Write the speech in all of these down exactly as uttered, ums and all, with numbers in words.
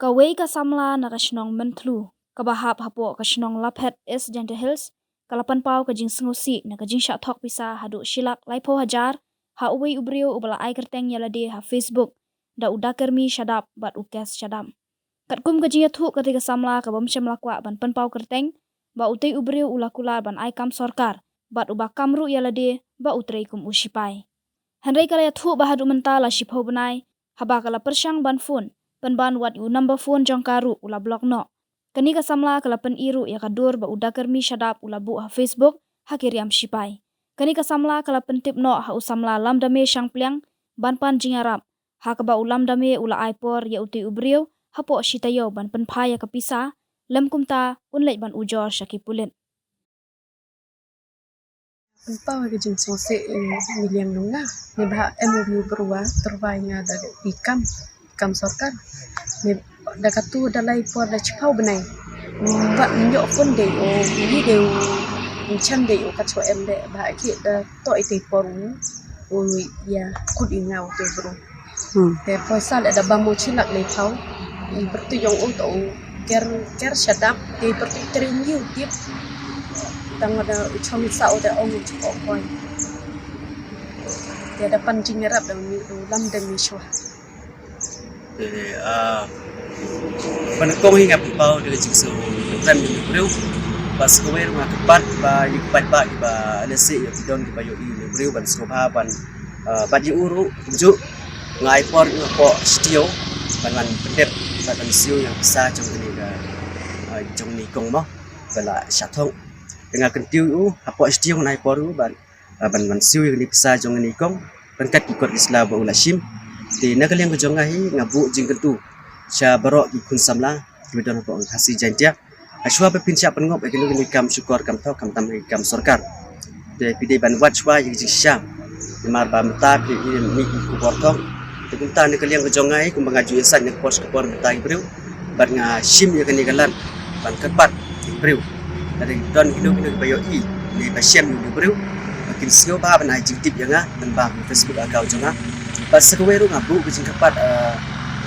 Kawei ka samla na ka shnong Mynthlu, kaba hap hapoh ka shnong Laphet, East Jaintia Hills, ka la pynpaw ka jingsngewsih na ka jingshah thok pisa haduh shi lak laiphew hajar ha uwei u briew uba la ai kyrteng ïa lade ha Facebook da u Dakermi Shadap bad u Kes Shadap. Katkum ka jingïathuh katei ka samla kaba ym shym la kwah ban pynpaw kyrteng, ba utei u briew u la kular ban ai kam sorkar bad uba kam ruh ïa lade ba u trei kum u shipai. Hynrei ka la ïathuh ba haduh mynta la shiphew bnai haba ka la pyrshang ban phone, pynban wat u number phone jong ka ruh u la block noh. Kane ka samla ka la pyni ruh ïa ka dur ba u Dakermi Shadap u la buh ha Facebook ha ki riam shipai. Kane ka samla ka la pyntip noh ha u samla Lamdame Shangpliang ban pan jingïarap, ha kaba u Lamdame u la ai por ïa utei u briew hapoh shi taïew ban pynphai ïa ka pisa, lym kumta un leit ban ujor sha ki pulit. Pynpaw ka jingsngewsih, eh, ïa ngi liang nong nga. Ngi ba em u briew byrwa tyrwa ïa nga da pi kam, kam sorkar. Ngi da katu da lai por da shiphew bnai. Ba ngi ïoh phone dei o, ngi dei o, ngi chem dei o, kat shu em dei ba ki da to itei por u, u ïa kut ïa nga utei u briew. Hmm. Te poisa leh da bam u shi lak laiphew. I pyrtuit jong u to u Ker, Ker Shadap, te pyrtuit trei ngi u tip. Tang da u chong sa u te ong u chukok koi. Te da pan jingïarap da u Lamdame shuwa. Te, ah, ban kong hi nga pynpaw da ka jingsngewtrem ïa u briew. Ba sngewbha ruh nga kyrpad ba ïa ki paidbah kiba lehse ïa ki don kiba ïohi ïa u briew ban sngewbha ban, ah, bad ïa u ruh kumjuh nga ai por ïa u hapoh shi taïew ban wan pyndep bad ban siew ïa ka pisa jong kane ka, ah, jong kane ka kong mo ba la shah thok. Te nga kyntiew ïa u hapoh shi taïew nga ai por ïa u ban, ah, ban wan siew ïa kane ka pisa jong kane ka kong ryngkat ki kot ki sla ba u la shim. Te na ka liang ka jong nga hi nga buh jingkyntu sha baroh ki khun samla kiba don hapoh Khasi Jaiñtia. Hashwa ba phin shah pynngop ïa kino kino ki kam shukor kam thok khamtam ïa ki kam sorkar. Te phi dei ban wad shwa ïa ki jingshisha. Namar ba mynta phi ïa mih ki khubor thok. Te kumta na ka liang ka jong nga hi kumba nga ju ïasaid na ka por sha ka por mynta ki briew. Bad nga shim ïa kane ka lad ban kyrpad ïa ki briew. Lada don kino kino kiba ïohi ne ba shem ïa ki briew, ba kin sngewbha ban ai jingtip ïa nga lyngba ka Facebook account jong nga. Bad sa kawei ruh nga buh ka jingkyrpad, eh,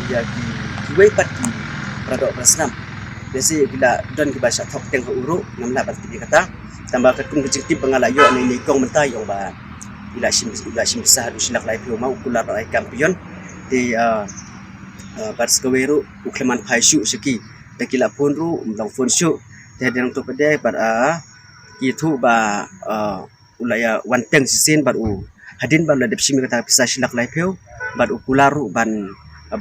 ïa ki, kiwei pat ki para doh para snam. Lehse ki la don kiba shah thok teng ha u ruh, ngam lah ban tip ïa kata. Tangba katkum ka jingtip ba nga la ïoh na ine i kong mynta, i ong ba i la shim, i la shim pisa haduh shi lak laiphew, ma u kular ban ai kam peon. Te, ah, ah, bad sa kawei ruh u khlem wan phai shuh sha ki. Te ki la phone ruh um long phone shuh. Te hadien nangto pat de bad, ah, ki ïathuh ba, ah, u la ïa wan teng shisien bad u hadien ba u la dep shim ïa kata ka pisa shi lak laiphew bad u kular ruh ban,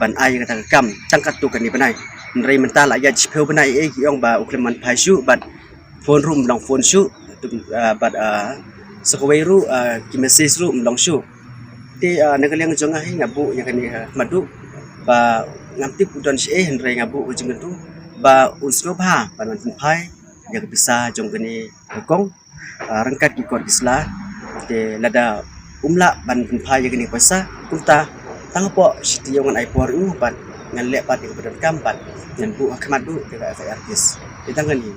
ban ai ïa kata ka kam tang katto katne bnai. Hynrei mynta la ïaid shiphew bnai ei, ki ong ba u khlem wan phai shuh bad phone ruh um long phone shuh, ah, bad, ah, sa kawei ruh, ah, ki message ruh um long shuh. Te, ah, na ka liang jong nga hi nga buh ïa kane, ah, khmat duh ba ngam tip u don shaei, hynrei nga buh ka jingkyntu ba un sngewbha ban wan pynphai ïa ka pisa jong kane ka kong, ah, ryngkat ki kot ki sla. Te lada um lah ban pynphai ïa kane ka pisa, kumta tang hapoh shi taïew ngan ai por ïa u bad ngan leh pat ïa kaba donkam bad ngan buh ha khmat duh ïa ka F I R case. Te tang kane.